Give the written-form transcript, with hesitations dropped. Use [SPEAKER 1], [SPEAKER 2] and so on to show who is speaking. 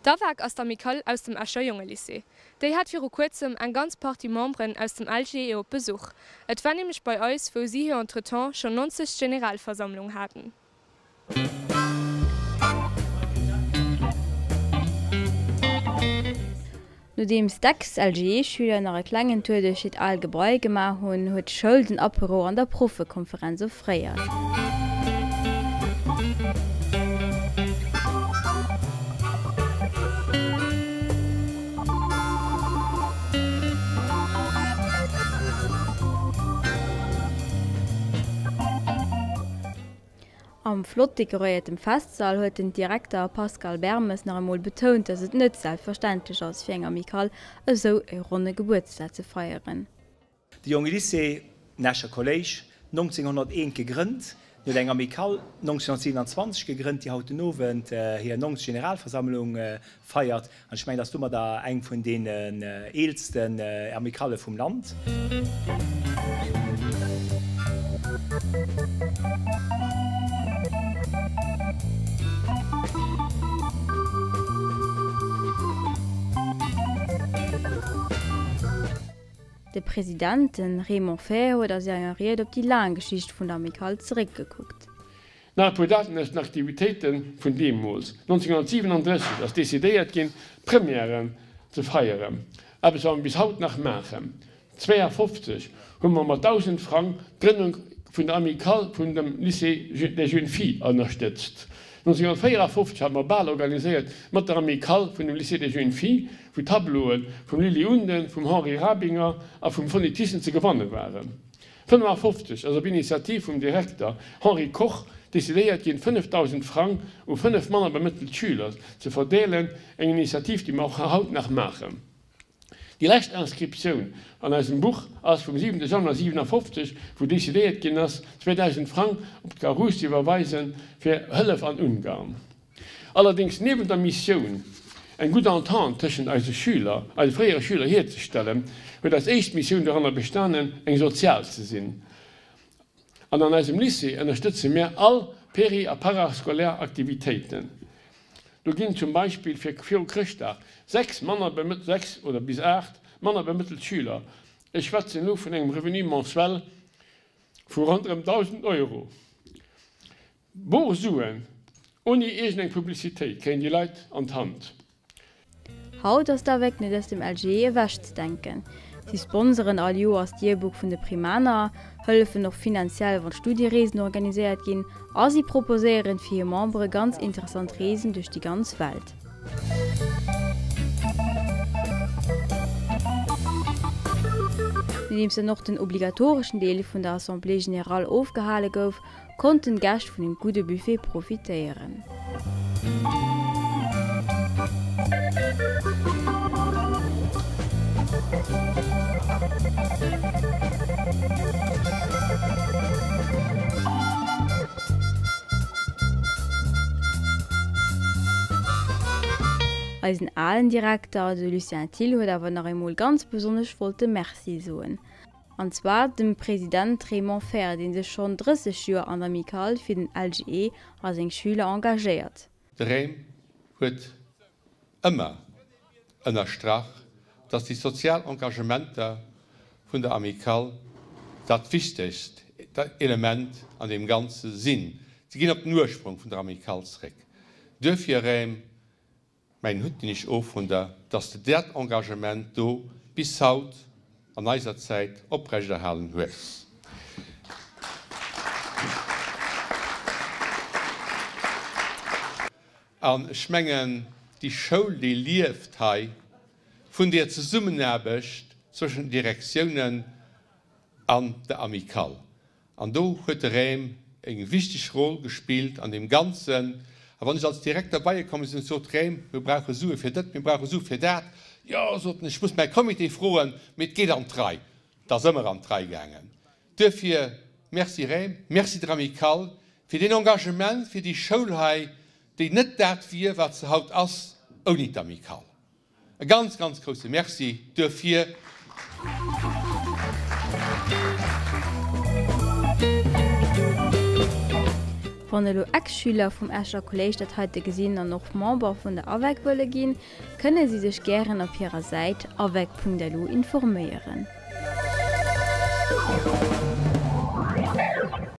[SPEAKER 1] D'AVAG ass d'Amicale aus dem Escher Jongelycée. Déi hat viru kuerzem eng ganz Partie Memberen aus dem LGE op Besuch. Et war nämlech bei eis, wou si hir entretemps schonn 90. Generalversammlung haten.
[SPEAKER 2] Nodeems d'Ex-LGE-Schüler nach e klengen Tour duerch hiert al Gebai gemaach hunn, huet d'Schoul den Apéro an der Proffekonferenz offréiert. Am flott dekoréiertem Festsall huet den Direkter Pascal Bermes nach emol betount, datt et net selbstverständlech ass, fir eng Amicale esou e ronne Gebuertsdag ze feieren.
[SPEAKER 3] De Jonge Lycée, den Escher Kolléisch, 1901 gegrënnt, huet eng Amicale 1927 gegrënnt, déi haut den Owend hir 90. Generalversammlung feiert. An ech mengen, dat ass domadder eng vun deenen eelsten Amicalë vum Land.
[SPEAKER 2] De President, de Raymond Fehr, huet a senger Ried op déi laang Geschicht vun der Amicale zeréckgekuckt.
[SPEAKER 4] Nach e puer Daten aus den Aktivitéite vun deemools, 1937 ass decidéiert ginn, d'Premièren ze feieren, eppes wat mer bis haut nach maachen. 52 hu mer mat 1.000 Frang d'Grënnung vun der Amicale vun dem Lycée des Jeunes Filles ënnerstëtzt. 1954 hate mer Bal organiséiert mat der Amicale vun dem Lycée des Jeunes Filles, wou Tableaue vum Lily Unden, vum Henri Rabinger a vum Fonny Thyssen ze gewanne waren. 55 ass op Initiativ vum Direkter Henri Koch decidéiert ginn, 5.000 Frang u 5 manner bemëttelt Schüler ze verdeelen, eng Initiativ, déi mer och haut nach maachen. Déi lescht Inscriptioun an eisem Buch ass vum 7 Januar 57, wou decidéiert ginn ass, 2.000 Frang op d'Croix-Rouge ze iwwerweisen fir Hëllef an Ungarn. Allerdéngs niewent der Missioun, eng gutt Entente tëschent eise Schüler, eise fréiere Schüler hierzestellen, huet eis éischt Missioun doranner bestanen, eng sozial ze sinn. An an eisem Lycée ënnerstëtze mär all péri a parascolaire Aktivitéiten. Do ginn zum Beispill fir viru Chrëschtdag 6 manner bemëtt, 6 oder bis 8 manner bemëttelt Schüler, ech schwätzen elo vun engem Revenu mensuel vu ronderëm 1.000 Euro, Bor Suen, oni iergend eng Publicitéit, kréien déi Leit an d'Hand.
[SPEAKER 2] Haut ass d'AVEC net aus dem LGE ewech ze denken. Si sponseren all Joers d'Yearbook vun de Primaner, hëllefen och finanziell wann Studiereesen organiséiert ginn a si proposéieren fir hir Membere ganz interessant Reesen duerch déi ganz Welt. Nodeems dann och den obligatoreschen Deel vun der Assemblée Générale ofgehale gouf, konnten d'Gäscht vun dem gudde Buffet profitéieren. Eisen alen Direkter, de Lucien Thill, huet awer nach eemol ganz besonnesch wollte Merci soen. An zwar dem President Raymond Fehr, dee sech schonn 30 Joer an der Amicale fir den LGE a seng Schüler engagéiert.
[SPEAKER 5] De Raym huet ëmmer ënnerstrach, datt déi sozial Engagementer vun der Amicale dat wichtegst Element an deem Ganze sinn. Se ginn op den Ursprong vun der Amicale zréck. Duerfir, Raym, Mäin Hutt dinn ech of vun der, dass de dat Engagement do bis haut an eiser Zäit oprechterhalen hues. An ech mengen, déi Schoul, déi lieft hei vun deer Zesummenaarbecht zwëschen den Direktiounen an der Amicale. An do huet de Räm eng wichteg Roll gespillt an deem Ganzen. A wann ech als Direkter bei e komm sinn, sot Räm, mir brauche Sue fir dët, mir brauche Sue fir dat. Jo, sot en, ech muss mäi Comité froen, mee et geet an d'Rei. Et ass ëmmer an d'Rei gaangen. Duerfir Merci Räm, Merci der Amicale fir deen Engagement fir déi Schoul hei, déi net dat wier, wat se haut ass, ouni d'Amicale. E ganz, ganz grousse Merci duerfir.
[SPEAKER 2] Wann elo Ex-Schüler vum Escher Kolléisch dat heite gesinn an och Member vun der AVEC wëlle ginn, kënne si sech gären op hirer Säit avec.lu informéieren.